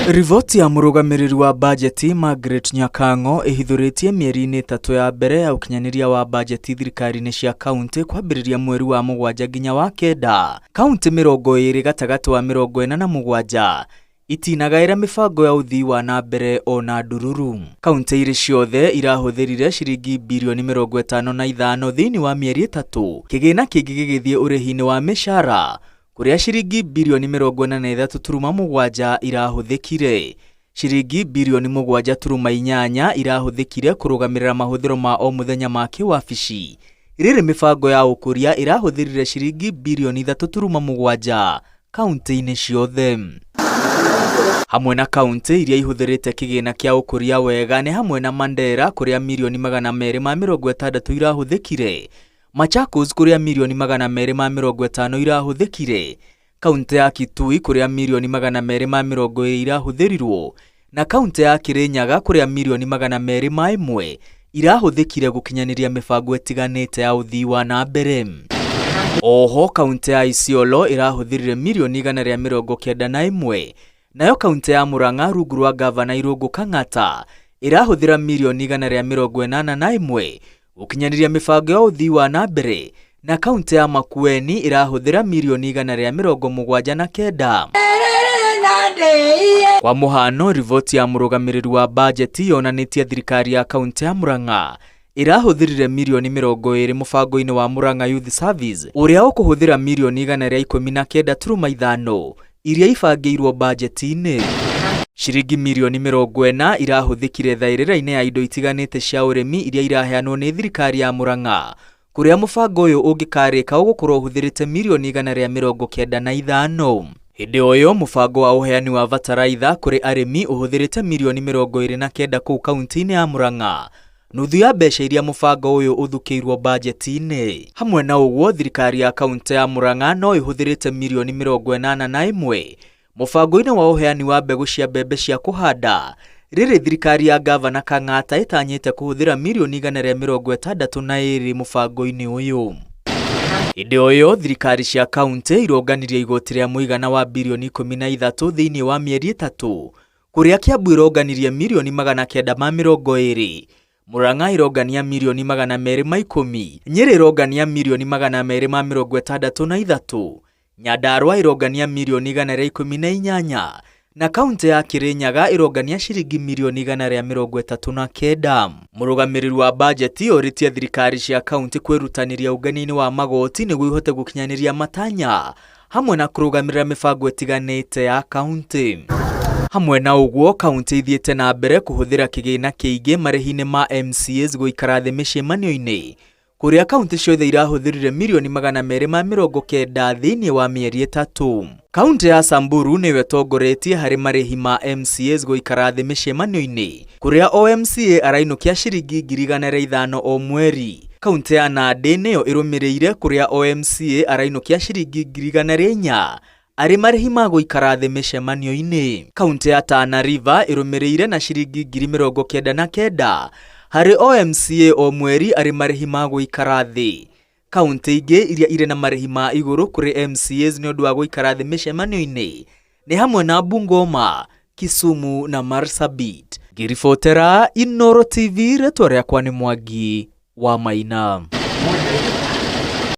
Riboti ya mũrũgamĩrĩri wa bajeti Margaret Nyakang'o ĩhithũrĩtie mĩeri-inĩ ĩtatũ ya mbere ya ũkinyanĩria wa bajeti thirikari-inĩ cia kauntĩ kwambĩrĩria mweri wa mũgwanja nginya wa kenda. Kauntĩ 20 gatagatĩ wa 47 itinagaĩra mĩbango ya ũthii wa na mbere ona ndururu. Kauntĩ irĩ ciothe irahũthĩrire ciringi birioni 55 thĩinĩ wa mĩeri ĩtatũ, kĩgĩna kĩngĩ gĩgĩthiĩ ũrĩhi-inĩ wa mĩcara kũrĩa ciringi birioni 43.7 irahũthĩkire. Ciringi birioni 7.8 irahũthĩkire kũrũgamĩrĩra mahũthĩro ma o mũthenya ma kĩwabici. Rĩrĩ mĩbango ya ũkũria ĩrahũthĩrire ciringi birioni 3.7 kauntĩ-inĩ ciothe. Hamwe na kauntĩ iria ihũthĩrĩte kĩgĩna kĩa ũkũria wega nĩ hamwe na Mandera kũrĩa mirioni 260 irahũthĩkire, Machakos kũrĩa mirioni 250 irahũthĩkire, kauntĩ ya Kitui kũrĩa mirioni 220 irahũthĩrirwo na kauntĩ ya Kirinyaga kũrĩa mirioni 201 irahũthĩkire gũkinyanĩria mĩbango ĩtiganĩte ya ũthii wa na mbere. Oho kauntĩ ya Isiolo ĩrahũthĩrire mirioni 191 nayo kauntĩ ya Murang'a rungu rwa ngavana Irũngũ Kang'ata ĩrahũthĩra mirioni 181 gũkinyanĩria mĩbango ya ũthii wa na mbere na kauntĩ ya Makueni ĩrahũthĩra mirioni 179. Kwa mũhano, riboti ya mũrũgamĩrĩri wa bajeti yonanĩtie thirikari ya kauntĩ ya Murang'a ĩrahũthĩrire mirioni 20 mũbango-inĩ wa Murang'a Youth Service ũrĩa ũkũhũthĩra mirioni 119.5 iria ibangĩirwo bajeti-inĩ. Ciringi mirioni 40 irahũthĩkire thaĩrĩra-inĩ ya indo itiganĩte cia ũrĩmi iria iraheanwo nĩ thirikari ya Murang'a kũrĩa mũbango ũyũ ũngĩkarĩka ũgũkorwo ũhũthĩrĩte mirioni 195. Hĩndĩ o ĩyo mũbango wa ũheani wa bataraitha kũrĩ arĩmi ũhũthĩrĩte mirioni 29 kũu kaunti-inĩ ya Murang'a, nuthu ya mbeca iria mũbango ũyũ ũthukĩirwo bajeti-inĩ. Hamwe na ũguo thirikari ya kaunti ya Murang'a no ĩhũthĩrĩte mirioni 81 mũbango-inĩ wa ũheani wa mbegũ cia mbembe cia kũhanda, rĩrĩ thirikari ya ngavana Kang'ata ĩtanyĩte kũhũthĩra mirioni 162 mũbango-inĩ ũyũ. Hĩndĩ o ĩyo thirikari cia kaunti ironganirie igoti rĩa mũigana wa birioni 13 thĩinĩ wa mĩeri ĩtatũ, kũrĩa Kiambu ĩronganirie mirioni 920, Murang'a ĩrongania mirioni 210, Nyĩrĩ ĩrongania mirioni 263, Nyandarua ĩrongania mirioni 118 na kaunti ya Kirinyaga ĩrongania ciringi mirioni 139. Mũrũgamĩrĩri wa bajeti orĩtie thirikari cia kaunti kwĩrutanĩria ũngania-inĩ wa magoti nĩguo ihote gũkinyanĩria matanya hamwe na kũrũgamĩrĩra mĩbango ĩtiganĩte ya kaunti. Hamwe na ũguo kaunti ithiĩte na mbere kũhũthĩra kĩgĩna kĩingĩ marĩhi-inĩ ma MCAs gũikara thĩ mĩcemanio-inĩ kũrĩa kaunti ciothe irahũthĩrire mirioni 290 thĩinĩ wa mĩeri ĩtatũ. Kaunti ya Samburu nĩyo ĩtongoretie harĩ marĩhi ma MCAs gũikara thĩ mĩcemanio-inĩ kũrĩa o MCA arainũkia ciringi 105,000 o mweri. Kaunti ya Nandi nĩyo ĩrũmĩrĩire kũrĩa o MCA arainũkia ciringi 400,000 arĩ marĩhi ma gũikara thĩ mĩcemanio-inĩ. Kaunti ya Tana River ĩrũmĩrĩire na ciringi 99,000 harĩ o MCA o mweri arĩ marĩhi ma gũikara thĩ. Kaunti ingĩ iria irĩ na marĩhi ma igũrũ kũrĩ MCAs nĩ ũndũ wa gũikara thĩ mĩcemanio-inĩ nĩ hamwe na Bungoma, Kisumu na Marsabit. Ngĩribotera Inooro TV, rĩtwa rĩakwa nĩ Mwangi wa Maina.